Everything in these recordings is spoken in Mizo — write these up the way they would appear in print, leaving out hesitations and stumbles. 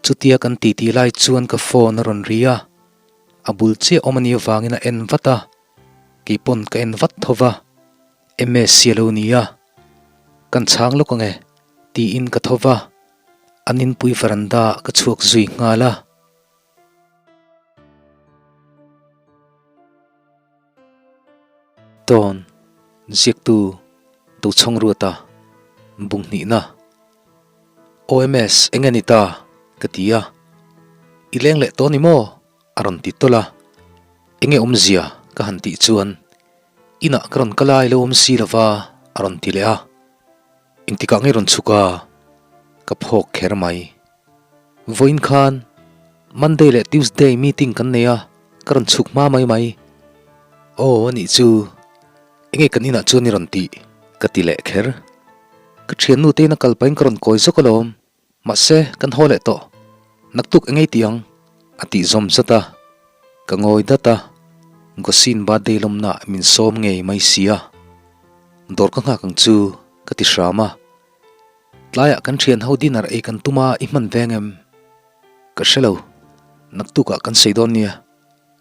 Chutia kan titi lai chuan ka phone a rawn ri a, a bul chiah awm a nih avangin a en vat a, keipawn ka en vat tho va, MS hi a lo ni a, kan chhang lawk ang e tiin ka tho va, an inpui veranda ah ka chhuak zui nghal a. Tawn, Ziaktu, Tochhawng Ruata, Bunghnihna, OMS eng nge ni ta? ka ti a. I leng leh tawh ni maw? a rawn ti tawlh a. Eng nge awmzia? ka han tih chuan, Inah ka rawn kal a, i lo awm si lova, a rawn ti leh a. Engtikah nge rawn chhuk a? Ka phawk kher mai. Vawiin khan Monday leh Tuesday meeting kan nei a, ka rawn chhuk hma mai mai. Aw anih chu, enge kan inah chuan i rawn tih? Ka ti leh kher. Ka thiannu te in a kal pahin ka rawn kawi zawk alawm, mahse kan haw leh tawh. Naktuk engei tih ang? A tih zawm zat a, ka ngawi dat a, Gosin birthday lawmna min sawm ngei mai sia. Dawr ka nghak ang chu ka ti hram a. Tlaiah kan thian ho dinner ei kan tum a, i hman veng em? Ka hre lo, naktukah kan sawi dawn nia,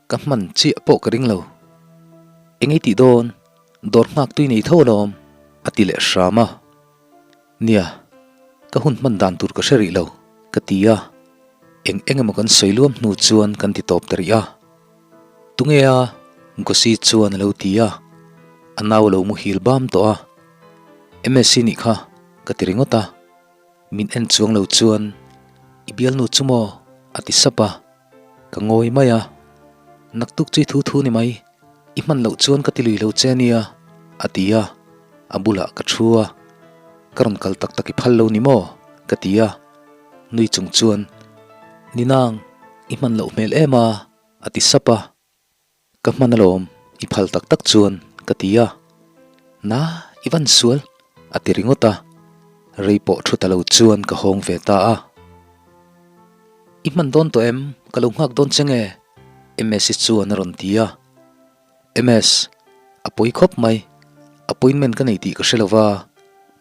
ka hman chiah pawh ka ring lo. Eng ei tih dawn, dawr nghak tui nei tho alawm, a ti leh hram a. Nia, ka hun hman dan tur ka hre rih lo, ka ti a. Eng eng emaw kan sawi luam hnu chuan kan ti tawp ta rih a. Tunge a? Gosi chuan a lo ti a, a nau a lo muhil bam tawh a. Msi nih kha ka ti ringawt a, min en chuang lo chuan i bialnu chu maw? a ti sap a, ka ngawi mai a, Naktuk chu i thu thu ni mai, i hman loh chuan ka ti lui lo che ania a ti a, a bulah ka thu a, Ka rawn kal tak tak i phal lo ni maw? ka ti a, nui chung chuan Ninang, i hman loh hmel em a? a ti sap a. Ka hman alawm, i phal tak tak chuan ka ti a. Na, i van sual, a ti ringawt a. Rei pawh thu ta lo chuan ka hawng ve ta a. I hman dawn tawh em? Ka lo nghak dawn che nge? Ms-i chuan a rawn ti a. MS, a pawi khawp mai. Appointment ka nei tih ka hre lo va,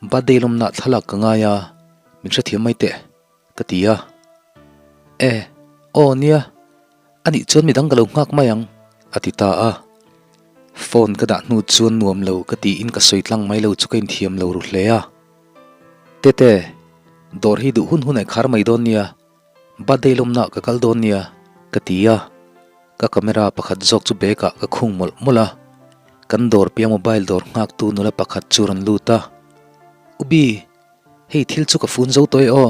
birthday lawmnah thlalak ka ngai a, min hrethiam mai teh. Ka ti a. E, aw nia, anih chuan midang ka lo nghak mai ang, a ti ta a. Phone ka dah hnu chuan nuam lo ka tiin ka sawi tlang mai lo chu ka inthiam lo ru hle a. Tete, dawr hi duh hun hun ai khar mai dawn nia, birthday lawmna ka kal dawn nia, ka ti a. Ka camera pakhat zawk chu bag ah ka khung mawlh mawlh a. Kan dawr piah mobile dawr nghaktu nula pakhat chu rawn lut a. Ubi! Hei thil chu ka fun zo tawh e aw,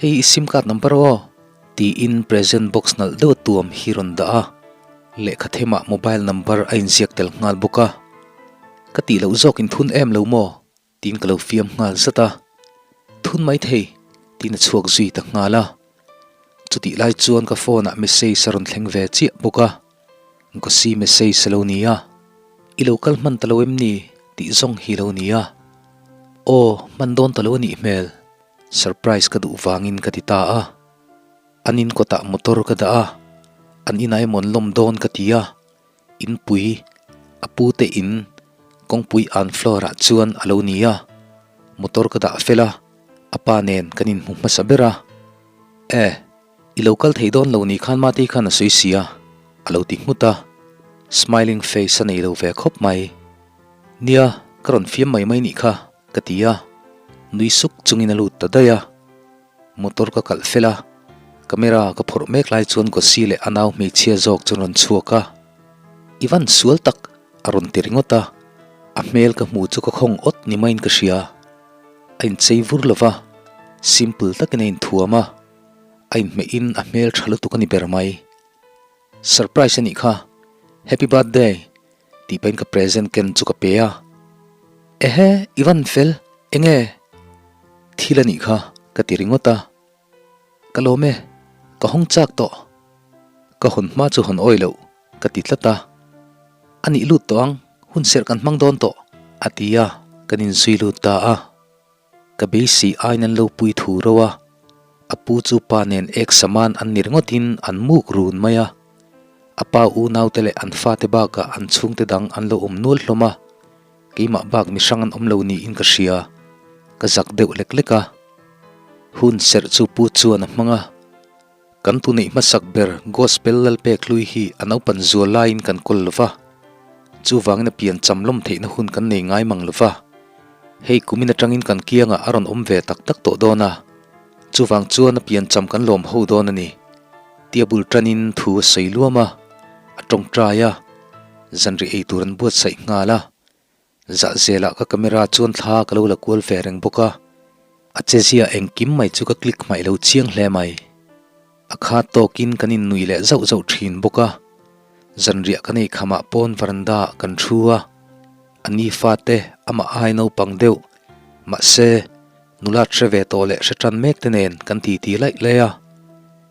hei i sim card number aw, tiin present box nalh deuh a tuam hi rawn dah a, lehkha themah mobile number a inziak tel nghal bawk a. Ka tih loh zawk in thun em lo maw? tiin ka lo fiam nghal zat a. Thun mai thei, tiin a chhuak zui ta nghal a. Chutih lai chuan ka phone ah message a rawn thleng ve chiah bawk a, Gosi message a lo ni a, I lo kal hman ta lo em ni? tih zawng hi lo ni a. Aw, hman dawn ta lo a nih hmel, surprise ka duh vangin ka ti ta a. An in kawtah motor ka dah a, an inah emaw an lawm dawn ka ti a, inpui, a pu te in, kawngpui an floor ah chuan a lo ni a. Motor ka dah fel a, a pa nen kan inhmu hmasa ber a. E, i lo kal thei dawn lo ni khan Matei khan a sawi si a, a lo ti nghut a. Smiling face a nei lo ve khawp mai. Nia, ka rawn fiam mai mai nih kha, ka ti a. Nui suk chungin a lut ta daih a. Motor ka kalh fel a, camera ka phawrh mek lai chuan Gosi leh a nau hmeichhia zawk chu an rawn chhuak a. I van sual tak! a rawn ti ringawt a. A hmel ka hmu chu ka khawng awt ni maiin ka hria. A inchei vur lo va, simple takin a inthuam a, a inhmehin a hmel tha lutuk a ni ber mai. Surprise a nih kha, Happy birthday! tih pahin ka present ken chu ka pe a. Ehe, i van fel, enge? Thil a nih kha, ka ti ringawt a. Ka lawm e, ka hawng chak tawh. Ka hawn hma chu hawn awi loh, ka ti tlat a. A nih lut tawh ang, hun serh kan hmang dawn tawh, a ti a, kan inzui lut ta a. Ka beisei aiin an lo pui thu ro a, a pu chu pa nen ek saman an ni ringawtin an muk run mai a. A pa unaute leh an fate bakah an chhungte dang an lo awm nual hlawm a, keimah bak mi hrang an awm lo niin ka hria, ka zak deuh lek lek a. Hun serh chu pu chuan a hmang a. Kan tu neih hmasak ber Gospel Lalpek hlui hi a naupan zual laiin kan kawl lo va, chuvangin a pian cham lawm theihna hun kan nei ngai mang lo va. Hei kumin atangin kan kiangah a rawn awm ve tak tak tawh dawn a, chuvang chuan a pian cham kan lawm ho dawn a ni. Tia bul tanin thu a sawi luam a, a tawngtai a, zanriah ei tur an buatsaih nghal a. Zah zelah ka camera chuan thla ka lo la kual ve reng bawk a, a chezia engkim mai chu ka click hmaih lo chiang hle mai. A khat tawkin kan innui leh zauh zauh thin bawk a, zanriah kan ei khamah pawn veranda ah kan thu a, a ni fate amah ai naupang deuh, mahse nula hre ve tawh leh hre tan mek te nen kan titi laih laih a,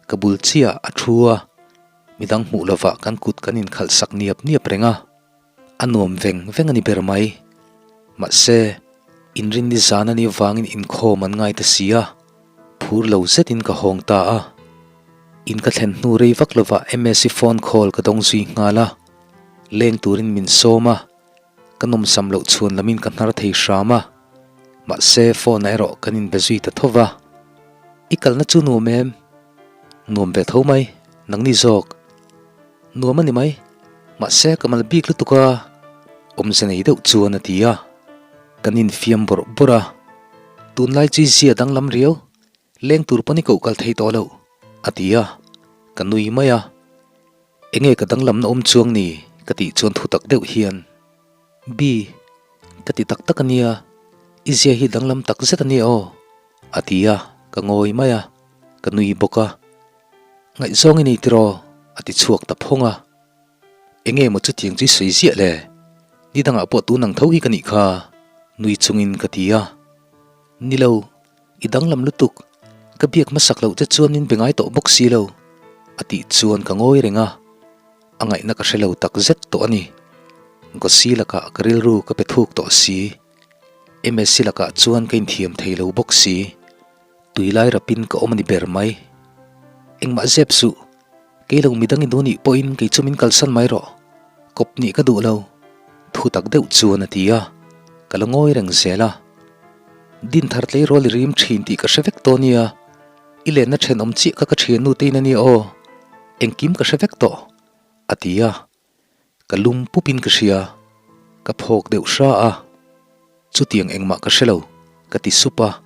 ka bul chiah a thu a, midang hmuh lovah kan kut kan inkhalh sak niap niap reng a. A nuam veng veng a ni ber mai. Mahse, inrinni zan a nih vangin inkhawm an ngai ta si a, phur lo zetin ka hawng ta a. In ka thlen hnu rei vak lovah MSc phone call ka dawng zui nghal a, leng turin min sawm a, ka nawmsam loh chhuan lamin ka hnar thei hram a. Mahse, phone ah erawh kan inbe zui ta tho va. I kalna chu nuam em? Nuam ve tho mai, nangni zawk. Nuam a ni mai, mahse ka mal bik lutuk a, awmze nei deuh chuan a ti a, kan infiam bawrh bawrh a, tunlai chu i zia danglam riau, leng tur pawn i koh kal thei tawh loh, a ti a, ka nui mai a, enge ka danglamna awm chuang ni ka tih chuan thutak deuh hian, Bi, ka ti tak tak a nia, i zia hi danglam tak zet a nia aw, a ti a, ka ngawi mai a, ka nui bawk a. Ngaihzawng i nei tiraw? a ti chhuak ta phawng a. Enge maw chutiang chu i sawi ziah le? Ni dangah pawh tun ang tho hi ka nih kha, nui chungin ka ti a. Ni lo, i danglam lutuk, ka biak hmasak loh che chuan min be ngai tawh bawk si lo, a tih chuan ka ngawi reng a. A ngaihna ka hre lo tak zet tawh a ni. Gosi lakah ka rilru ka pe thuk tawh si. Msi lakah chuan ka inthiam thei lo bawk si. Tui lai rapin ka awm a ni ber mai. Engmah zep suh, kei lo midang i duh nih pawhin kei chu min kalsan mai rawh. Kawp nih ka duh lo, thu tak deuh chuan a ti a, ka la ngawi reng zel a. Din thar tleirawl i rim thin tih ka hre vek tawh nia, i lenna thenawm chiah kha ka thiannu tein a nia aw, engkim ka hre vek tawh, a ti a. Ka lum pupin ka hria, ka phawk deuh hra a, chutiang engmah ka hre lo, ka ti sup a.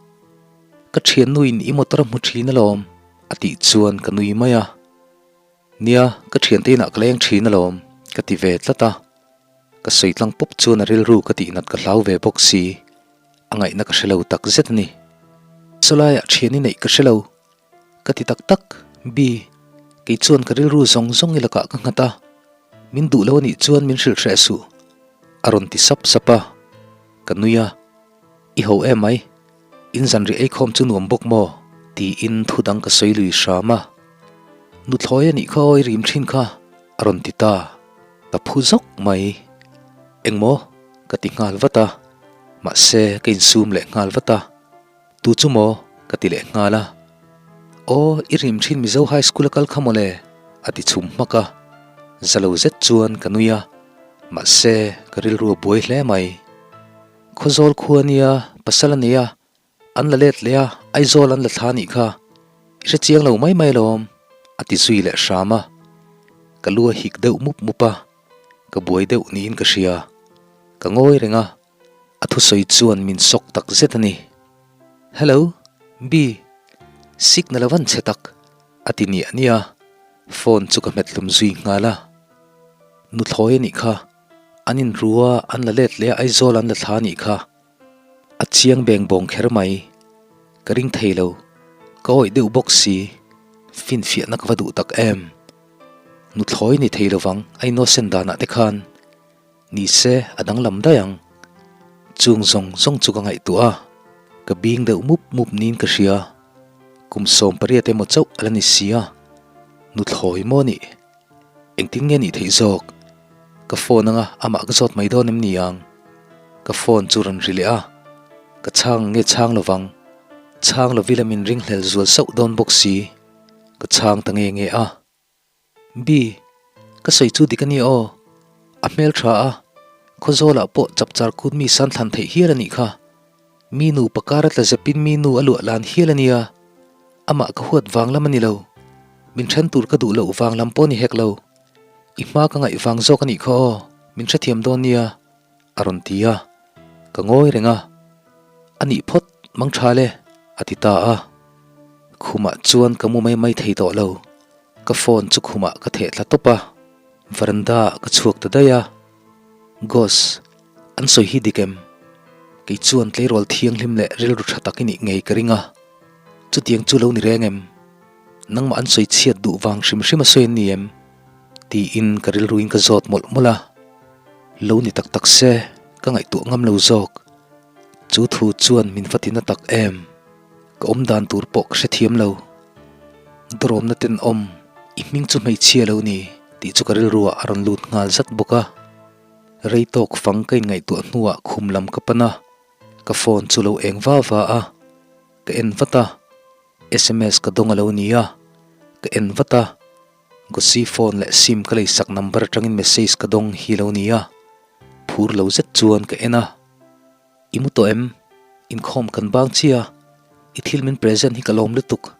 Ka thiannuin i motor a hmu thin alawm, a tih chuan ka nui mai a. Nia, ka thiante inah ka leng thin alawm, ka ti ve tlat a. Ka sawi tlang pawp chuan a rilru ka tihnat ka hlau ve bawk si, a ngaihna ka hre lo tak zet a ni. Sawlaiah thian i neih ka hre lo, Ka ti tak tak, Bi, kei chuan ka rilru zawng zawng i lakah ka nghat a, min duh lo a nih chuan min hrilh hreh suh, a rawn ti sap sap a, ka nui a, I ho em mai, in zanriah eikhawm chu nuam bawk maw? tiin thu dang ka sawi lui hram a, Nuthlawi a nih kha aw i rim thin kha, a rawn ti ta, ka phu zawk mai, Engmaw? ka ti nghal vat a, mahse ka insum leh nghal vat a. Tu chu maw? ka ti leh nghal a. Aw, i rim thin Mizo High School a kal kha mawle, a ti chhum hmak a. Za lo zet chuan ka nui a, mahse ka rilru a buai hle mai. Khawzawl khua nia pasal a nei a, an la let leh a, Aizawl an la thla nih kha. I hre chiang lo mai mai alawm, a ti zui leh hram a. Ka lu a hik deuh mup mup a, ka buai deuh niin ka hria. Ka ngawi reng a. A thusawi chuan min sawk tak zet a ni. Hello, Bi, signal a van chhe tak, a ti niah niah a, phone chu ka hmet hlum zui nghal a. Nuthlawi a nih kha, an inru a, an la let leh a, Aizawl an la thla a nih kha. A chiang beng bawng kher mai, ka ring thei lo, ka awih deuh bawk si, finfiahna ka va duh tak em. Nuthlawi ni thei lovang a innocent danah te khan. Ni se, a danglam daih ang. Chung zawng zawng chu ka ngaihtuah a, ka bing deuh mup mup niin ka hria. Kum 18 emaw chauh a la ni si a, nuthlawi maw nih? Engtin nge nih theih zawk? Ka phone anga amah ka zawt mai dawn em ni ang? Ka phone chu rawn ri leh a, ka chhang nge chhang lovang? Chhang lovi la min ringhlel zual sauh dawn bawk si, ka chhang ta nge nge a. Bi, ka sawi chu dik a ni aw. A hmel tha a, Khawzawlah pawh chapchar kut mi san thlan theih hial a nih kha. Mi nu pakar a tla zepin mi nu a luah lan hial a nia. Amah ka huat vang lam a ni lo. Min then tur ka duh loh vang lam pawh ni hek lo. I hma ka ngaih vang zawk a nih kha aw, min hrethiam dawn nia, a rawn ti a. Ka ngawi reng a. A nih phawt, mang tha le, a ti ta a. Khumah chuan ka mu mai mai thei tawh lo. Ka phone chu khumah ka theh thla tawp a, veranda ah ka chhuak ta daih a. Gos, an sawi hi dik em? Kei chuan tleirawl thianghlim leh rilru tha tak i nih ngei ka ring a. Chutiang chu lo ni reng em? Nangmah an sawi chhiat duh vang hrim hrim a sawi an ni em? Tiin ka rilruin ka zawt mawlh mawlh a. Lo ni tak tak se, ka ngaihtuah ngam lo zawk. Chu thu chuan min va tina tak em? Ka awm dan tur pawh ka hrethiam lo. Dawrawmna tenawm, i hming chu hmeichhia lo ni tih chu ka rilruah a rawn lut nghal zat bawk a. Rei tawk fang ka inngaihtuah hnuah khum lam ka pan a, ka phone chu lo eng va va a, ka en vat a. Sms ka dawng a lo ni a, ka en vat a. Gosi phone leh sim ka leisak number atangin message ka dawng hi lo ni a, phur lo zet chuan ka en a. I mu tawh em? Inkhawm kan bang chiah a, i thil min present hi ka lawm lutuk.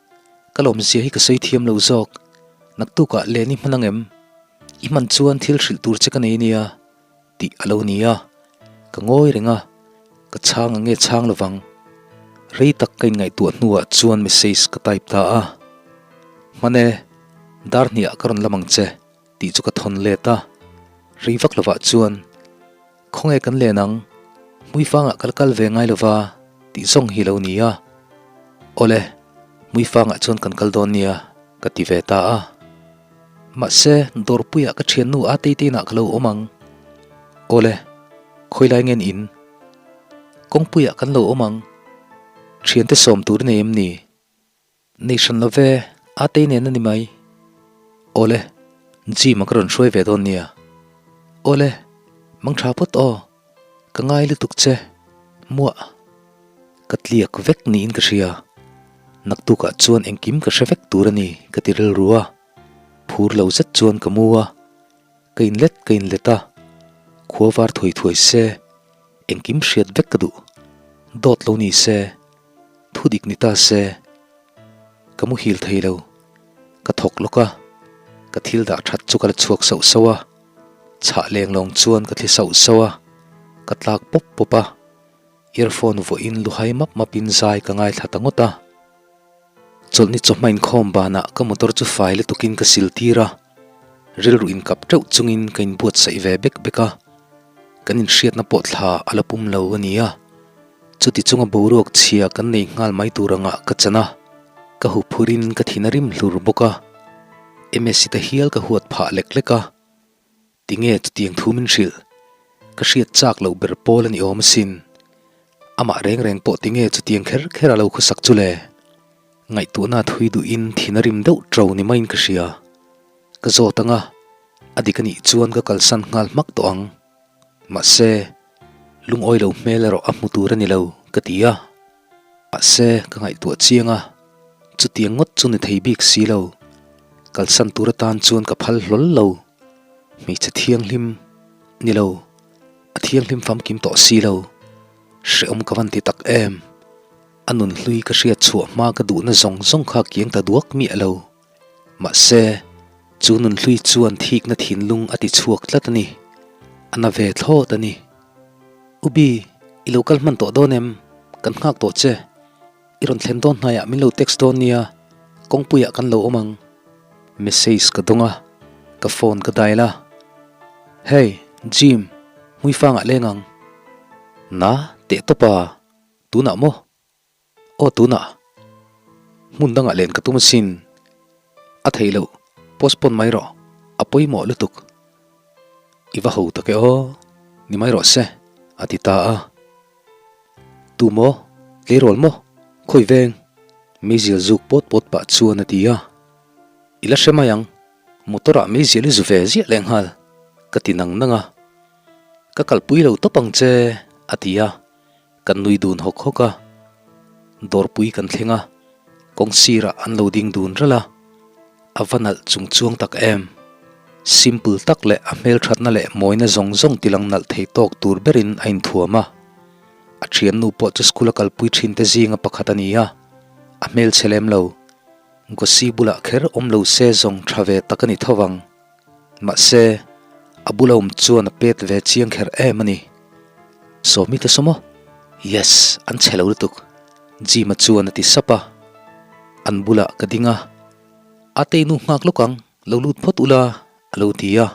Ka lawm zia hi ka sawi thiam lo zawk. Naktukah len i hman ang em? I hman chuan thil hrilh tur che ka nei nia tih a lo ni a. Ka ngawi reng a, ka chhang ang nge chhang lovang. Rei tak ka inngaihtuah hnuah chuan message ka type ta a. Hman e, dar hniah ka rawn lam ang che tih chu ka thawn let a. Rei vak lovah chuan. Khawnge kan len ang? Hmuifangah ka la kal ve ngai lova tih zawng hi lo ni a. Awle, Hmuifangah chuan kan kal dawn nia ka ti ve ta a. Mahse, dawrpuiah ka thiannu a teiteinah ka lo awm ang. Awle, khawilai ngen in? Kawngpuiah kan lo awm ang. Thiante sawm tur i nei em ni? Nei hran lo ve, a tei nen a ni mai. Awle, gym a ka rawn hruai ve dawn nia. Awle, mang tha phawt aw, ka ngai lutuk che, muah. Ka tliak vek niin ka hria, naktukah chuan engkim ka hre vek tur a ni ka ti rilru a, phur lo zet chuan ka mu a, ka inlet ka inlet a, khua var thuai thuai se, engkim hriat vek ka duh, dawt lo ni se. Thu dik ni ta se, ka muhil thei lo. Ka thawk lawk a, ka thil dah that chu ka la chhuak sauh sauh a, chhah leng lawng chuan ka thli sauh sauh a, ka tlak pawp pawp a, earphone vuahin luhai map mapin zai ka ngaithla ta ngawt a. Chawlhni chawhma inkhawm banah ka motor chu fai lutukin ka sil tir a, rilru inkap teuh chungin ka inbuatsaih ve bek bek a, kan inhriatna pawh thla a la pum lo a ni a. Chuti chunga boruak chhia kan nei nghal mai tur angah ka chan a, ka huphurin ka thin a rim hlur bawk a, Msi te hial ka huat phah lek lek a, tinge chutiang thu min hrilh? Ka hriat chak loh ber pawl a ni awm asin. Amah reng reng pawh tinge chutiang kher kher a lo khawsak chu le? Ngaihtuahna thui duhin thin a rim deuh ṭo ni maiin ka hria. Ka zawt ang a, a dik a nih chuan ka kalsan nghal hmak tawh ang. Mahse, lungawi lo hmel erawh a hmu tur a ni lo, ka ti a. Mahse, ka ngaihtuah chiang a, chutiang ngawt chu ni thei bik si lo. Kalsan tur atan chuan ka phal hlawl lo. Hmeichhe thianghlim ni lo, a thianghlim famkim tawh si lo. Hrehawm ka van ti tak em? A nunhlui ka hriat chhuah hma ka duhna zawng zawng kha kiang ta duak miah lo. Mahse, chu nunhlui chuan thikna thinlung a ti chhuak tlat a ni. A na ve thlawt a ni. U Bi, i lo kal hman tawh dawn em? Kan nghak tawh che. I rawn thlen dawn hnaiah min lo text dawn nia, kawngpuiah kan lo awm ang. Message ka dawng a, ka phone ka dial a. Hey, Jim, hmuifangah leng ang. Na, teh tawp a, tunah maw? Aw tunah hmun dangah len ka tum asin. A theih loh, postpone mai rawh, a pawimawh lutuk. I va ho tak e aw, ni mai rawh se, a ti ta a. Tu maw? Tleirawl maw? Khawi veng? Meizial zuk pawt pawt pah chuan a ti a. I la hre mai ang, motor ah meizial i zu ve ziah leh nghal, ka ti nang nang a. Ka kalpui lo tawp ang che, a ti a. Kan nui dun hawk hawk a, dawrpui kan thleng a, kawng sirah an lo ding dun ralh a, a va nalh chung chuang tak em. Simple tak leh a hmelthatna leh mawina zawng zawng tilang nalh thei tawk tur berin a inthuam a. A thiannu pawh chu school a kalpui thin te zinga pakhat a ni a, a hmelchhe lem lo. Gosi bulah kher awm lo se zawng tha ve tak a ni tho vang. Mahse, a bula awm chuan a pet ve chiang kher em a ni. Sawmi te sawm aw? Yes, an chhe lo lutuk. Jim-a chuan a ti sap a. An bulah ka ding a. A teinu nghak lawk ang, lo lut phawt ula, a lo ti a.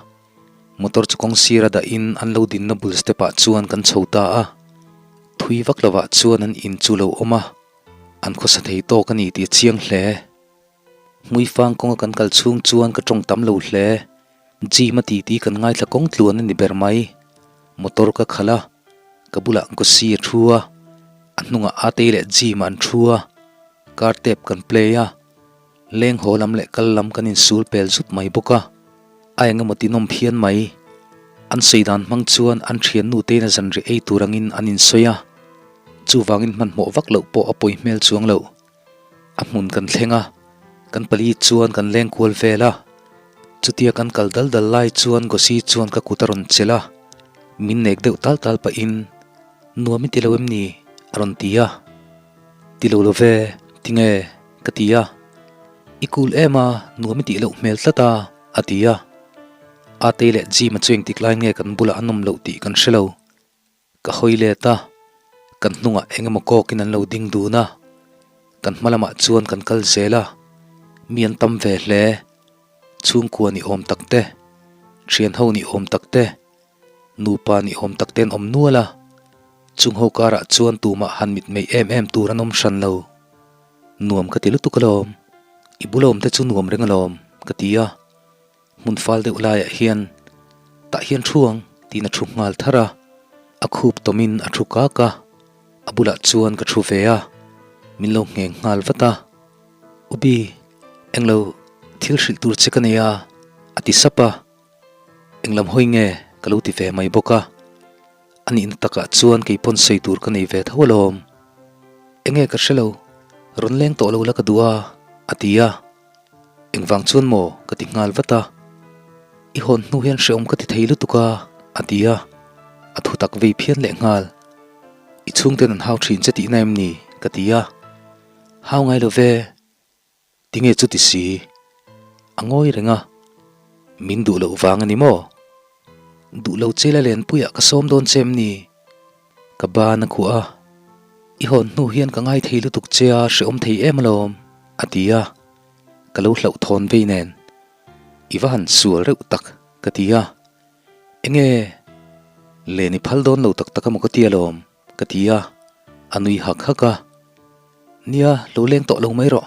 Motor chu kawng sira dahin an lo dinna bul step ah chuan kan chho ta a. Thui vak lovah chuan an in chu lo awm a, an khawsa thei tawk a ni tih a chiang hle. Hmuifang kawnga kan kal chhung chuan ka tawng tam lo hle. Gym a titi kan ngaithla kawng tluan a ni ber mai. Motor ka khalh a, ka bulah Gosi a thu a, a hnungah Atei leh Gym-ah an thu a, car tape kan play a. Leng haw lam leh kal lam kan insul pel zut mai bawk a, a eng emaw ti nawm phian mai. An sawi dan hmang chuan an thiannu tein a zanriah ei tur angin an insawi a, chuvangin hmanhmawh vak loh pawh a pawi hmel chuang loh. A hmun kan thleng a, kan pali chuan kan leng kual vel a, chutia kan kal dal dal lai chuan Gosi chuan ka kut a rawn chelh a, min nek deuh tal tal pahin, Nuam i ti lo em ni? a rawn ti a. Ti lo lo ve, tinge? Ka ti a, I kul em a, nuam i tih loh hmel tlat a, a ti a. Atei leh Jim-a chu engtik lai nge kan bulah an awm loh tih kan hre lo. Ka hawi let a, kan hnungah eng emaw kawkin an lo ding dun a. Kan hma lamah chuan kan kal zel a, mi an tam ve hle. Chhungkua ni awm tak te, thian ho ni awm tak te, Nupa ni awm tak te an awm nual a, chung ho karah chuan tumah han mit mei em em tur an awm hran lo. Nuam ka ti lutuk alawm, i bula awm te chu nuam reng alawm, ka ti a. Hmun fal deuh laiah hian, Tah hian thu ang, tiin a thu nghal thar a. A khup tawmin a thu kak a, a bulah chuan ka thu ve a, min lo ngheng nghal vat a. Ubi, englo thil hrilh tur che ka nei a, a ti sap a. Englam hawi nge ka lo ti ve mai bawk a, a nihna takah chuan kei pawn sawi tur ka nei ve tho alawm. Enge ka hre lo, rawn leng tawh lo la ka duh a, a ti a. Engvang chuan maw ka ti nghal vat a, I hawn hnu hian hrehawm ka ti thei lutuk a, a ti a, a thu tak vei phian leh nghal. I chhungten an hau thin che tihna em ni? ka ti a, Hau ngai lo ve. Tinge chuti si? A ngawi reng a, Min duh loh vang a ni maw? Duh lo che la lenpuiah ka sawm dawn che em ni? Ka ban a khuah a, I hawn hnu hian ka ngai thei lutuk che a, hrehawm thei em alawm, a ti a, ka lo hlauhthawn vei nen, I va han sual reuh tak, ka ti a, Enge? Len i phal dawn lo tak tak emaw ka ti alawm, ka ti a, a nui hak hak a. Nia, lo leng tawh lo mai rawh.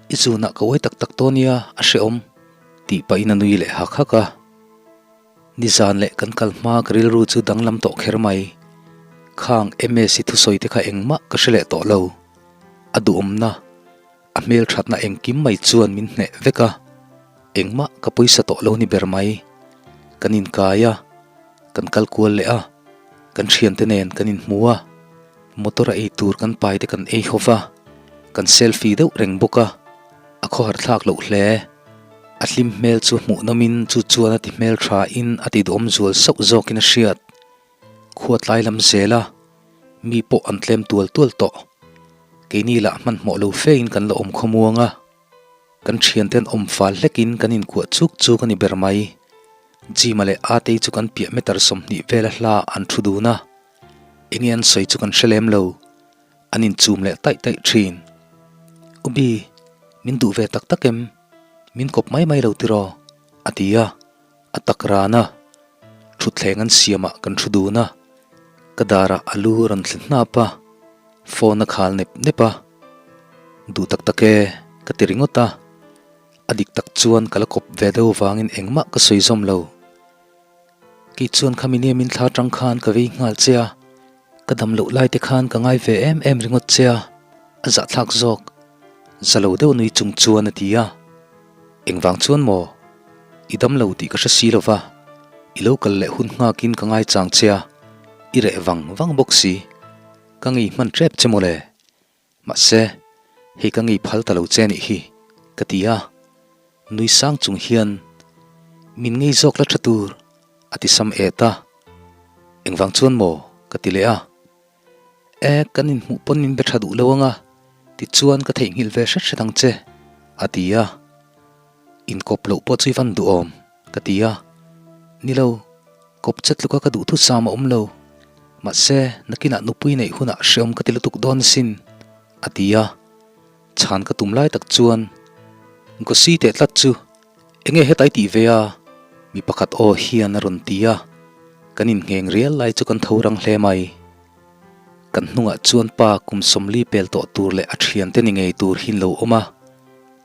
I zunah ka uai tak tak tawh nia, a hrehawm, tih pahin a nui leh hak hak a. Nizan leh kan kal hma ka rilru chu danglam tawh kher mai. Khang MS-i thusawi te kha engmah ka hre leh tawh lo. A duhawmna, a hmelthatna engkim mai chuan min hneh vek a. Engmah ka pawisa tawh lo ni ber mai. Kan inkai a, kan kal kual leh a, kan thiante nen kan inhmu a. Motor a ei tur kan pai te kan ei ho va, kan selfie deuh reng bawk a, a khawhar thlak loh hle. A hlim hmel chu hmuh nawmin chu chuan a ti hmel tha in a ti duhawm zual sauh zawkin a hriat. Khua tlai lam zel a, mi pawh an tlem tual tual tawh. Keini lah hmanhmawh lo fe in kan la awm khawmuang a. Kan thianten awm fal hlekin kan inkuah chuk chuk a ni ber mai. Jima leh Atei chu kan piah meter 20 vela hla an thu dun a. Enge an sawi chu kan hre lem lo, an inchum leh taih taih thin. Ubi, min duh ve tak tak em? Min kawp mai mai lo tiraw? a ti a, a tak ran a. Thutthleng an siamah kan thu dun a, ka darah a lu a rawn thli hnap a, phone a khal nep nep a. Duh tak tak e, ka ti ringawt a, a dik tak chuan ka la kawp ve deuh vangin engmah ka sawi zawm lo. Kei chuan khami nia min thla tang khan ka vei nghal che a, ka dam loh lai te khan ka ngai ve em em ringawt che a, a zahthlak zawk. Za lo deuh nui chung chuan a ti a. Engvang chuan maw? I dam lo tih ka hre si lo va, i lo kal leh hun nghakin ka ngai chang che a, i reh vang vang bawk si. Ka ngei hman tep che mawle. Mahse, hei ka ngei phal ta lo che nih hi, ka ti a. Nui sang chung hian, Min ngei zawk la tha tur, a ti sam et a. Engvang chuan maw? ka ti leh a. E, kan inhmuh pawn min be tha duh lo ang a, tichuan ka theihnghilh ve hret hret ang che, A ti a. Inkawp loh pawh chu i van duhawm, ka ti a. Ni lo, kawp che tluka ka duh thusam a awm lo. Mahse, nakinah nupui neih hunah hreawm ka ti lutuk dawn asin, a ti a. Chhan ka tum lai tak chuan Gosi teh tlat chu enge hetai tih ve a? Mi pakhat aw hian a rawn ti a, kan inngheng rial lai chu kan tho rang hle mai. Kan hnungah chuan pa kum 40 pel tawh tur leh a thiante ni ngei tur hi an lo awm a,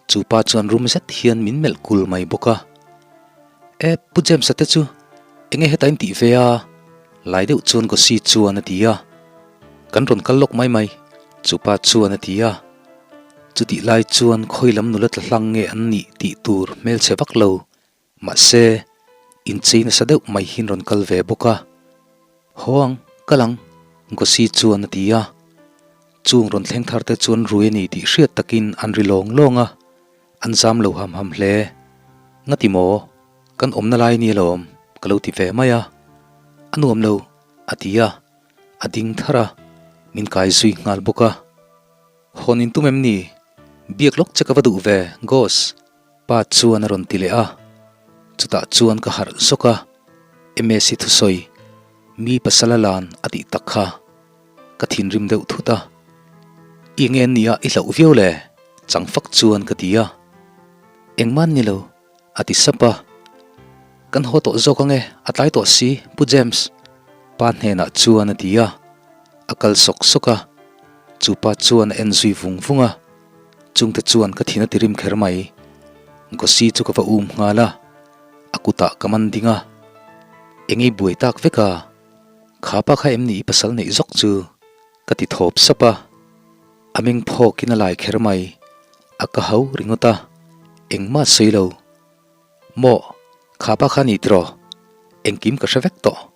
chu pa chuan rum zet hian min melh kul mai bawk a. E, Pu James-a te chu enge hetai in tih ve a? Lai deuh chuan Gosi chuan a ti a. Kan rawn kal lawk mai mai, chu pa chuan a ti a. Chutih lai chuan khawi lam nula tla hlang nge an nih tih tur hmelchhe vak lo, mahse inchei nasa deuh mai hian rawn kal ve bawk a. Haw ang, kal ang, Gosi chuan a ti a. Chung rawn thleng thar te chuan rui a ni tih hriat takin an ri lawng lawng a, an zam lo ham ham hle. Ngati maw? Kan awmna lai ni alawm, ka lo ti ve mai a. A nuam lo, a ti a. A ding thar a, min kai zui nghal bawk a. Hawn in tum em ni? Biak lawk che ka va duh ve, Gos. Pa chuan a rawn ti leh a. Chutah chuan ka harh zawk a, Msi thusawi, mi pasal a lan a tih tak kha. Ka thinrim deuh thut a. I enge an nia i hlauh viau le? Chang fak chuan ka ti a. Engmah an ni lo. A ti sap a. Kan haw tawh zawk ange, a tlai tawh si, Pu James. Pa hnenah chuan a ti a. A kal sawk sawk a. Chu pa chuan a en zui vung vung a. Chungte chuan ka thin a ti rim kher mai. Gosi chu ka va um nghal a. A kutah ka man ding a. Engei buai tak vek a? Kha pa kha em ni i pasal neih zawk chu? Ka ti thawp sap a. A meng phawkin a lai kher mai. A ka hau ringawt a, engmah sawi lo. Maw, kha pa kha ni tiraw? Engkim ka hre vek tawh.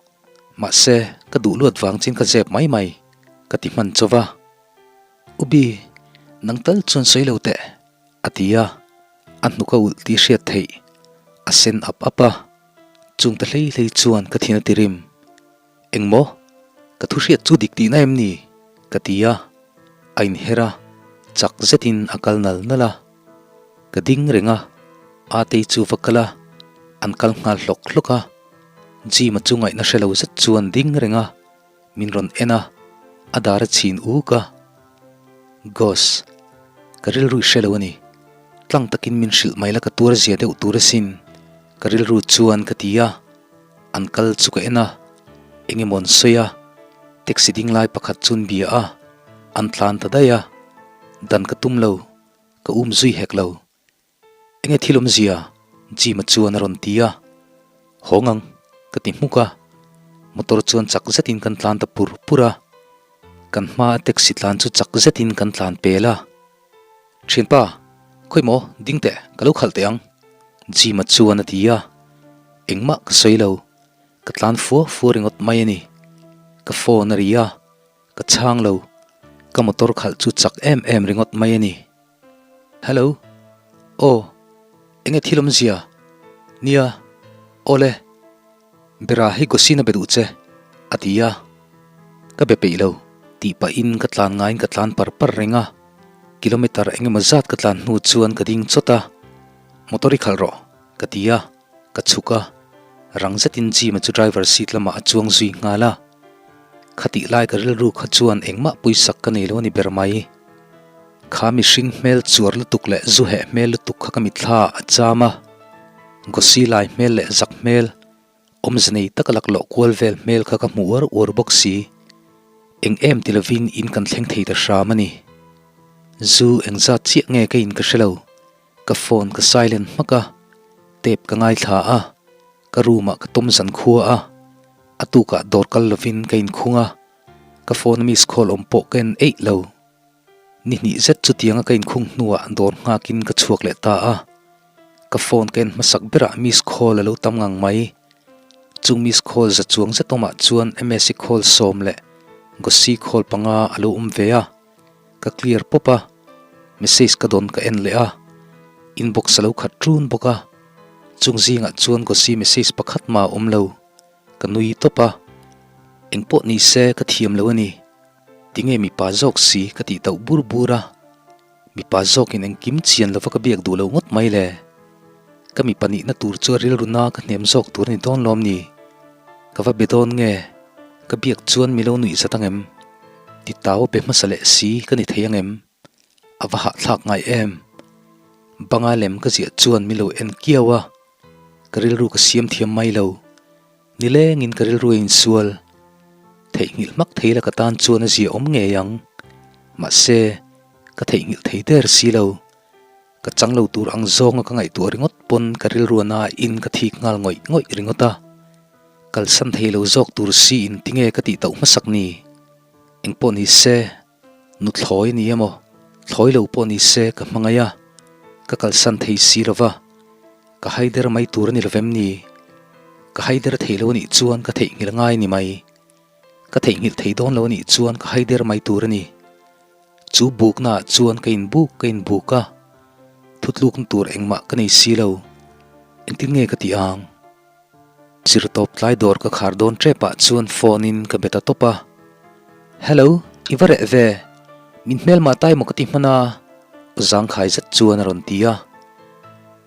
Mahse, ka duh luat vang chin ka zep mai mai, ka ti hman chauh va. Ubi, nang tal chuan sawi lo teh, a ti a. A hnuk a ulh tih hriat theih. A sen ap ap a. Chungte hlei hlei chuan ka thin a ti rim. Engmaw? Ka thu hriat chu dik tihna em ni? Ka ti a, a inher a, chak zetin a kal nal nal a. Ka ding reng a, Atei chu va kal a, an kal nghal hlawk hlawk a. Jim-a chu ngaihna hre lo zet chuan ding reng a, min rawn en a, a dar a chhin uk a. Gos, ka rilru i hre lo a ni. Tlang takin min hrilh mai la ka tuar zia deuh tur asin, ka rilru chuan ka ti a. An kal chu ka en a, eng emaw an sawi a, taxi ding lai pakhat chu an bia a, an tlan ta daih a, dan ka tum lo, ka um zui hek lo. Enge thil awmzia? Jim-a chuan a rawn ti a, Haw ngang, ka ti hmuk a, motor chuan chak zetin kan tlan ta pur pur a, kan hmaa taxi tlan chu chak zetin kan tlan pel a. Thianpa, khawi maw, ding teh, ka lo khalh teh ang, Jim-a chuan a ti a. Engmah ka sawi lo, ka tlan fua fua ringawt mai a ni. Ka phone a ri a, ka chhang lo, ka motor khalh chu chak em em ringawt mai a ni. Hello, aw, enge thil awmzia? Nia, awle. Bera hi Gosin a be duh che, a ti a. Ka be peih lo, tih pahin ka tlan ngaiin ka tlan par par reng a. Kilometer eng emaw zat ka tlan hnu chuan ka ding chawt a. Motor i khalh rawh, ka ti a. Ka chhuk a. Rang zetin Jim-a chu driver seat lamah a chuang zui nghal a. Khatih lai ka rilru kha chuan engmah puisak ka nei lo a ni ber mai. Kha mihring hmel chuar lutuk leh zu heh hmel lutuk kha ka mitthla ah a cham a. Gosi lai hmel leh zak hmel, awmze nei taka laklawh kual vel hmel kha ka hmu uar uar bawk si. Eng em ti lovin in kan thleng thei ta hram a ni. Zu engzat chiah nge ka in ka hre lo. Ka phone ka silent hmak a, tape ka ngaithla a, ka room ah ka tawm zan khua a, a tukah dawr kal lovin ka inkhung a, ka phone a miss call awm pawh ka en eih lo. Ni hnih zet chutianga ka inkhung hnuah dawr nghakin ka chhuak leh ta a. Ka phone ka en hmasak berah miss call a lo tam ngang mai. Chung miss call za chuang zet awmah chuan msi call 10 leh Gosi call 5 a lo awm ve a. Ka clear pawp a, message ka dawn ka en leh a, inbox a lo khat ṭun bawk a. Chung zingah chuan Gosi message pakhat mah a awm lo. Ka nui tawp a, engpawh ni se ka thiam lo a ni. Tinge mipa zawk si ka tih tauh bur bur a. Mipa zawkin engkim chian lova ka biak duh lo ngawt mai le. Ka mipa nihna tur chu a rilru na ka hnem zawk tur a ni dawn lawm ni? Ka va be dawn nge? Ka biak chuan mi lo nuih zat angem? Ti tau a be hmasa leh si ka ni thei angem? A va hahthlak ngai em? Banga lem ka ziah chuan mi lo en kiau a, ka rilru ka siam thiam mai lo. Nilengin ka rilru a insual. Theihnghilh hmak thei la ka tan chuan a zia awm ngei ang. Mahse, ka theihnghilh thei der si lo. Ka chang lo tur ang zawnga ka ngaihtuah ringawt pawn ka rilru a na in ka thik nghal ngawih ngawih ringawt a. Kalsan thei lo zawk tur si in tinge ka tih tauh hmasak ni? Engpawh ni se, nuthlawi ni emaw, thlawi lo pawh ni se ka hmangaih a, ka kalsan thei si lo va, ka haider mai tur a ni lovem ni? Ka haider thei lo anih chuan ka theihnghilh ngai ni mai. Ka theihnghilh thei dawn lo anih chuan ka haider mai tur a ni. Chu buknaah chuan ka inbuk ka inbuk a, thutlukna tur engmah ka nei si lo. Engtin nge ka tih ang? Zirtawp tlai dawr ka khar dawn tepah chuan phone in ka be ta tawp a. Hello, i va reh ve? Min hmelmah tai maw ka ti hman a? Zangkhai zet chuan a rawn ti a.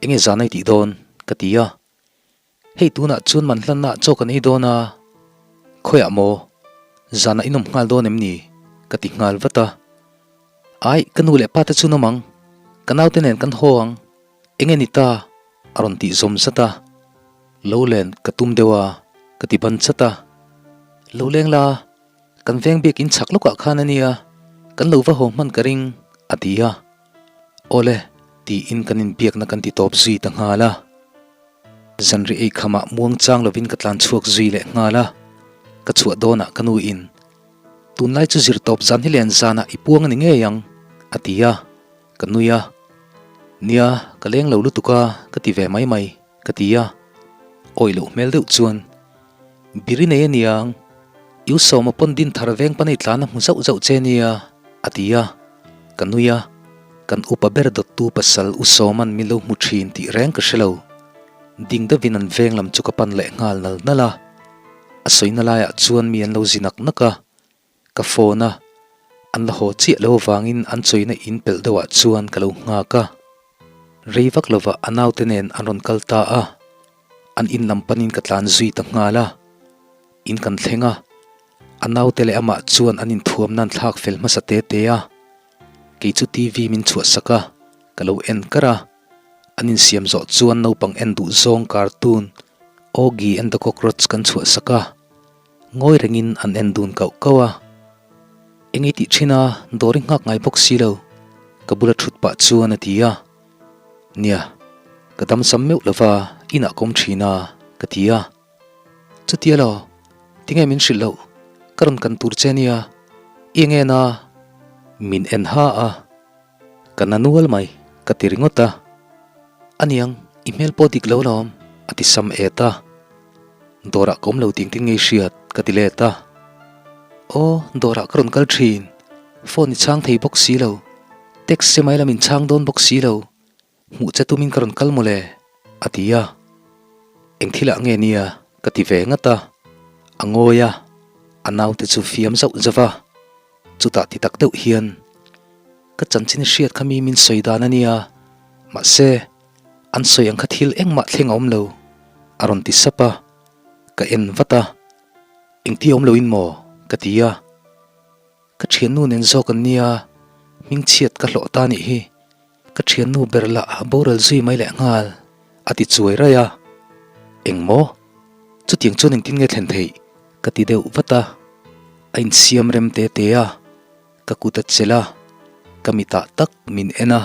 Enge zan a i tih dawn? ka ti a. Hei tunah chuan man hlanna chaw kan ei dawn a, khawiah maw? Zanah in awm nghal dawn em ni? ka ti nghal vat a. Ai, ka nu leh pa te chu an awm ang, ka naute nen kan haw ang, eng nge ni ta? a rawn tih zawm zat a. Lo len ka tum deuh a, ka ti ban chat a. Lo leng la, kan veng biak in chhak lawkah khan a nia, kan lo va haw hman ka ring, a ti a. Awle, tiin kan inbiakna kan ti tawp zui ta nghal a. Zanri ei khamah muang chang lovin ka tlan chhuak zui leh nghal a, ka chhuah dawnah ka nu in, Tunlai chu zirtawp zan hi len zanah i puang a ni ngei ang, a ti a, ka nui a. Nia, ka leng lo lutuk a, ka ti ve mai mai, ka ti a. Awih loh hmel deuh chuan, Biri nei a niang, I u Sawma pawn din thar veng panei tlan a hmu zauh zauh che nia, a ti a, ka nui a. Kan upa ber dawttu pasal U Sawma'n min lo hmu thin tih reng ka hre lo. Ding deuhin an veng lam chu ka pan leh nghal nal nal a. A sawina laiah chuan mi an lo zi nak nak a. Ka phone a, an la haw chiah lo avangin an chawina in pelh deuhah chuan ka lo nghak a. Rei vak lovah a naute nen an rawn kal ta a. An in lam panin ka tlan zui ta nghal a. In kan thleng a, a naute leh amah chuan an inthuam nan thlak fel hmasa te te a. Kei chu TV min chhuahsak a, ka lo en kar a. An insiam zawh chuan naupang en duh zawng cartoon Oggy and the Cockroach kan chhuahsak a, ngawi rengin an en dun kauh kauh a. Eng i tih thin a, dawr i nghak ngai bawk si lo, ka bula thut pah chuan a ti a. Nia, ka damsam meuh lova inah ka awm thin a, ka ti a. Chutia lo, tinge min hrilh loh, ka rawn kan tur che nia, i eng en a? Min en ha a, ka na nual mai, ka ti ringawt a. Aniang, i hmel pawh dik lo lawm, a ti sam et a. Dawrah ka awm lo tih engtin nge i hriat? ka ti let a. Aw, dawrah ka rawn kal thin, phone i chhang thei bawk si lo, text che mai lam in chhang dawn bawk si lo. Hmuh che tumin ka rawn kal mawle, a ti a. Eng thilah nge nia? ka ti ve ngat a. A ngawi a, a naute chu fiam zauh zauh a. Chutah ti tak deuh hian, Ka chanchin hriat kha mi min sawi dan a nia, mahse, an sawi ang kha thil engmah thleng a awm lo, a rawn ti sap a. Ka en vat a, Engti awm loin maw? ka ti a. Ka thiannu nen zawk an nia, hmingchhiat ka hlawh ta nih hi. Ka thiannu ber lah a boral zui mai leh nghal, a ti chuai raih a. Eng maw? Chutiang chuan engtin nge thlen theih? ka ti deuh vat a. A insiam rem te te a, ka kut a chelh a, ka mitah tak min en a.